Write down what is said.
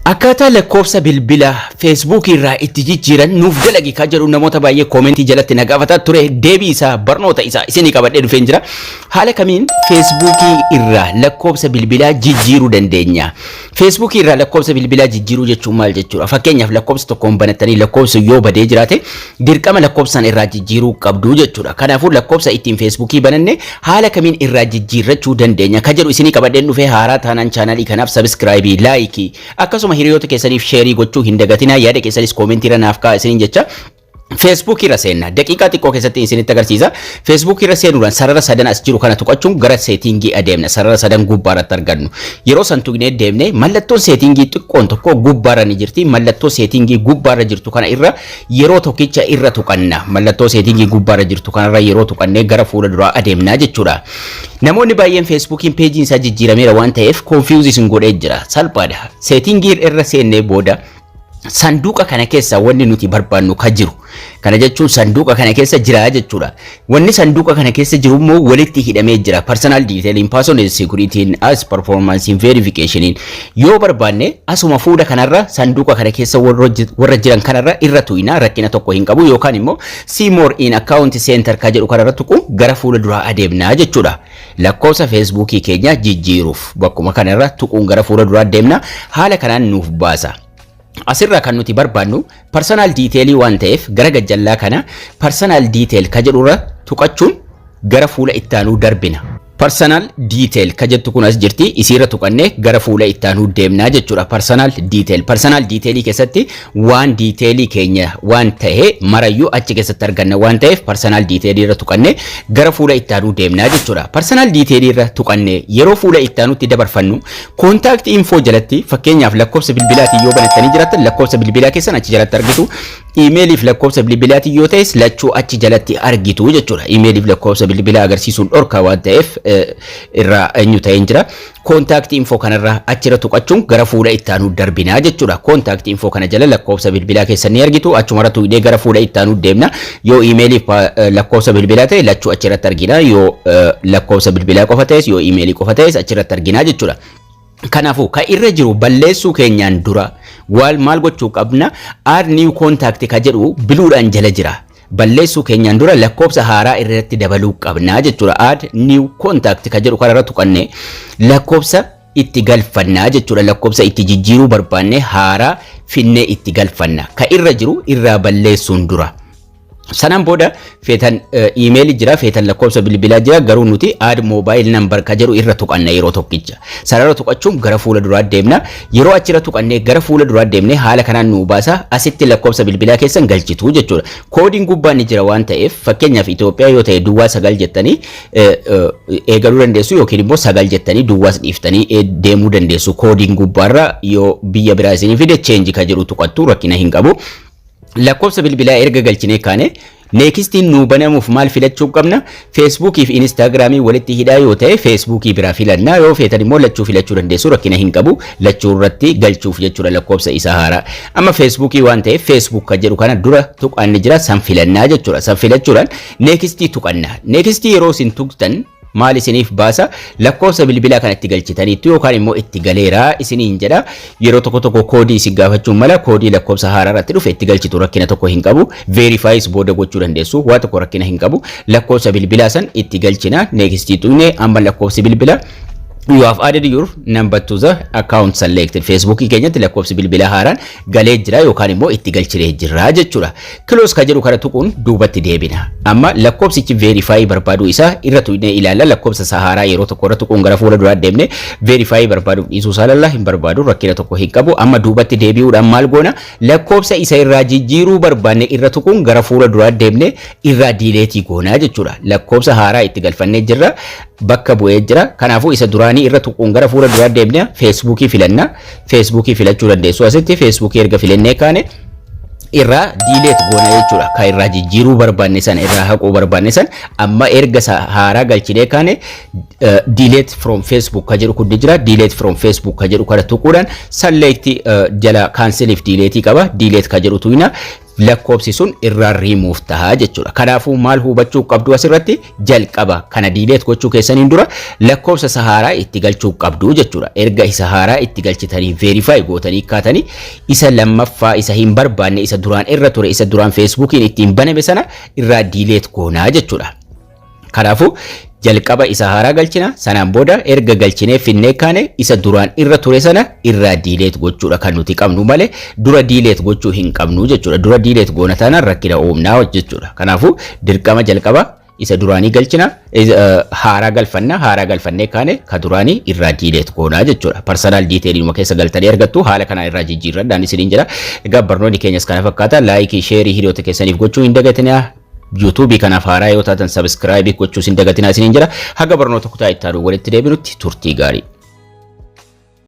Akkaataa lakkoofsa bilbila Feesbuukii irraa itti jijjiiran nuuf dalagi kan jedhu namoota baay'ee koomentii jalatti na gaafataa ture. Deebii isaa, barnoota isaa isinii qabadhee dhufeen jira. Haala kamiin Feesbuukii irraa lakkoofsa bilbilaa jijjiiruu dandeenya? Feesbuukii irraa lakkoofsa bilbilaa jijjiiruu jechuun maal jechuudha? Fakkeenyaaf, lakkoofsa tokkoon banattanii lakkoofsi yoo badee jiraate, dirqama lakkoofsaan irraa jijjiiruu qabdu jechuudha. Kanaafuu, lakkoofsa ittiin Feesbuukii bananne haala kamiin irraa jijjiirrachuu dandeenya kan jedhu isinii qabadheen dhufee. Haaraa taanaan chaanalii kanaaf subscribe, like, akkasuma hiriyoota keessaniif share gochuu hin dagatinaa. Yaada keessanis koomentii irra naaf kaa'aa isiniin jecha. Facebook irra seenna. Daqiiqaa xiqqoo keessatti isinitti agarsiisa. Facebook irra seenuudhaan sarara sadan as jiru kana tuqachuun gara setting adeemna. Sarara sadan gubbaarratti argannu. Yeroo san tuqnee deemne, mallattoon setting xiqqoon tokko gubbaarra ni jirti. Mallattoo setting gubbaarra jirtu kana irra yeroo tokkicha irra tuqanna. Mallattoo setting gubbaarra jirtu kanarra yeroo tuqannee gara fuula duraa adeemna jechuudha. Namoonni baay'een Facebookiin peejiin isaa jijjiirameera waan ta'eef confuse isin godhee jira. Salphaadha. Setting irra seennee booda sanduuqa kana keessa wanni nuti barbaannu ka jiru. Kana jechuun sanduuqa kana keessa jira jechuudha. Wanni sanduuqa kana keessa jiru immoo walitti hidhamee jira. Personal detailing, personal security, as performance verification. Yoo barbaanne asuma fuula kanarra, sanduuqa kana keessa warra jiran kanarra irra tuqna, rakkina tokko hin qabu, yookaan immoo "See more in account center" ka jedhu kanarra tuqu gara fuula duraa adeemna jechuudha. Lakkoofsa Feesbuukii keenya jijjiiruuf bakkuma kanarra tuquun gara fuula duraa deemna, haala kanaan nuuf baasa. Asirraa kan nuti barbaannu personal detail waan ta'eef, gara gajjallaa kana "personal detail" ka jedhurra tuqachuun gara fuula ittaanuu darbina. "Personal detail" ka jettu kun as jirti. Isiirra tuqannee gara fuula ittaanuu deemnaa jechuudha. Personal detail. Personal detailii keessatti waan detailii keenya waan ta'e marayyuu achi keessatti arganna waan ta'eef, personal detailii irra tuqannee gara fuula ittaanuu deemnaa jechuudha. Personal detailii irra tuqannee yeroo fuula ittaanutti dabarfannu, contact info jalatti, fakkeenyaaf, lakkoofsa bilbilaatiin yoo banattanii jiraattan, lakkoofsa bilbilaa keessan achi jalatti argitu. Iimeeliif lakkoofsa bilbilaatiin yoo ta'es, lachuu achi jalatti argitu jechuudha. Iimeeliif lakkoofsa bilbilaa agarsiisuun dhorkaa waan ta'eef irraa eenyu ta'een jira. Contact info kanarra achirra tuqachuun gara fuula ittaanuu darbinaa jechuudha. Contact info kana jala lakkoofsa bilbilaa keessan ni argitu. Achumarra tuqnee gara fuula ittaanuu deemna. Yoo iimeeliif lakkoofsa bilbilaa ta'e, lachuu achirratti argina. Yoo lakkoofsa bilbilaa qofa ta'es, yoo iimeelii qofa ta'es, achirratti argina jechuudha. Kanaafuu, kan irra jiru balleessuu keenyaan dura waal maal gochuu qabna? "Add new contact" ka jedhu biluudhaan jala jira. Balleessuu keenyaan dura lakkoofsa haaraa irratti dabaluu qabna jechuudha. "Add new contact" ka jedhu kanarra tuqannee lakkoofsa itti galfannaa jechuudha. Lakkoofsa itti jijjiiruu barbaanne haaraa finnee itti galfanna. Ka irra jiru irraa balleessuun dura. Sanaan booda feetan iimeelii jira, feetan lakkoofsa bilbilaa jira, garuu nuti "add mobile number" ka jedhu irra tuqanna yeroo tokkicha. Sarara tuqachuun gara fuula duraa deemna. Yeroo achirra tuqannee gara fuula duraa deemne, haala kanaan nu baasa. Asitti lakkoofsa bilbilaa keessan galchitu jechuudha. Koodiin gubbaan ni jira waan ta'eef, fakkeenyaaf, Itoophiyaa yoo ta'e 09 jettanii eegaluu dandeessu, yookiin immoo 9 jettanii duwwaas dhiiftanii deemuu dandeessu. Koodiin gubbaarra yoo biyya biraa isinii fide, "change" ka jedhu tuqattu, rakkina hin qabu. Lakkoofsa bilbilaa erga galchinee kaane, nextiin nuu banamuuf maal filachuu qabna? Feesbuukii fi Inistaagiraamii walitti hidhaa yoo ta'e, Feesbuukii biraa filannaa. Yoo feetan immoo lachuu filachuu dandeessu, rakkina hin qabu. Lachuu irratti galchuuf jechuudha lakkoofsa isa haaraa. Amma Feesbuukii waan ta'eef, "Facebook" kan jedhu kana dura tuqanni jira, san filannaa jechuudha. San filachuudhaan next tuqanna. Next yeroo isin tuqtan maal isiniif baasa? Lakkoofsa bilbilaa kan itti galchitaniitu yookaan immoo itti galeeraa isiniin jedha. Yeroo tokko tokko koodii isin gaafachuun mala. Koodii lakkoofsa haaraa irratti dhufe itti galchitu, rakkina tokko hin qabu. Verifyis booda gochuu dandeessu, waa tokko rakkina hin qabu. Lakkoofsa bilbilaa san itti galchina, next tuqne. Amma lakkoofsi bilbilaa, "You have added your number to the account selected." Facebookii keenyatti lakkoofsi bilbilaa haaraan galee jira yookaan immoo itti galchinee jira jechuudha. "Close" ka jedhu kana tuquun duubatti deebina. Amma lakkoofsichi verify barbaaduu isaa irra tuqnee ilaalla. Lakkoofsa isaa haaraa yeroo tokko irra tuquun gara fuula duraa deemne, verify barbaaduuf dhiisuu isaa lalla. Hin barbaadu, rakkina tokko hin qabu. Amma duubatti deebi'uudhaan maal goona? Lakkoofsa isa irraa jijjiiruu barbaanne irra tuquun gara fuula duraa deemne, irraa delete goonaa jechuudha. Lakkoofsa haaraa itti galfannee jirra, bakka bu'ee jira. Kanaafuu, isa duraanii irra tuquun gara fuula duraa deemne, Feesbuukii filanna. Feesbuukii filachuu dandeessu asitti. Feesbuukii erga filannee kaane, irraa delete goona jechuudha. Kan irraa jijjiiruu barbaanne san, irraa haquu barbaanne san, amma erga haaraa galchinee kaane, "delete from Facebook" ka jedhu kun ni jira. "Delete from Facebook" ka jedhu kana tuquudhaan select jala cancel fi delete qaba. "Delete" ka jedhu tuqna. Lakkoofsi sun irraa riimuuf ta'a jechuudha. Kanaafuu maal hubachuu qabdu asirratti? Jalqaba kana delete gochuu keessaniin dura lakkoofsa isa haaraa itti galchuu qabdu jechuudha. Erga isa haaraa itti galchitanii verify gootanii kaatanii, isa lammaffaa, isa hin barbaanne, isa duraan irra ture, isa duraan Feesbuukiin ittiin baname sana irraa delete goonaa jechuudha. Kanaafuu jalqaba isa haaraa galchina. Sanaan booda erga galchinee finnee kaane, isa duraan irra ture sana irraa delete gochuudha kan nuti qabnu malee dura delete gochuu hin qabnu jechuudha. Dura delete goona taanaan rakkina uumnaa jechuudha. Kanaafuu dirqama jalqaba isa duraanii galchina, haaraa galfanna. Haaraa galfannee kaane ka duraanii irraa delete goonaa jechuudha. Personal detailiinuma keessa galtanii argattu. Haala kanaan irraa jijjiirradhaan isiniin jedha. Egaa barnoonni keenyas kana fakkaata. Like, share hiriyoota keessaniif gochuu hin dagatinaa. Yuutuubii kanaaf haaraa yoo taatan subscribe gochuus hin dagatinaa isiniin jedha. Haga barnoota kutaa itti aanu walitti deebinutti turtii gaarii.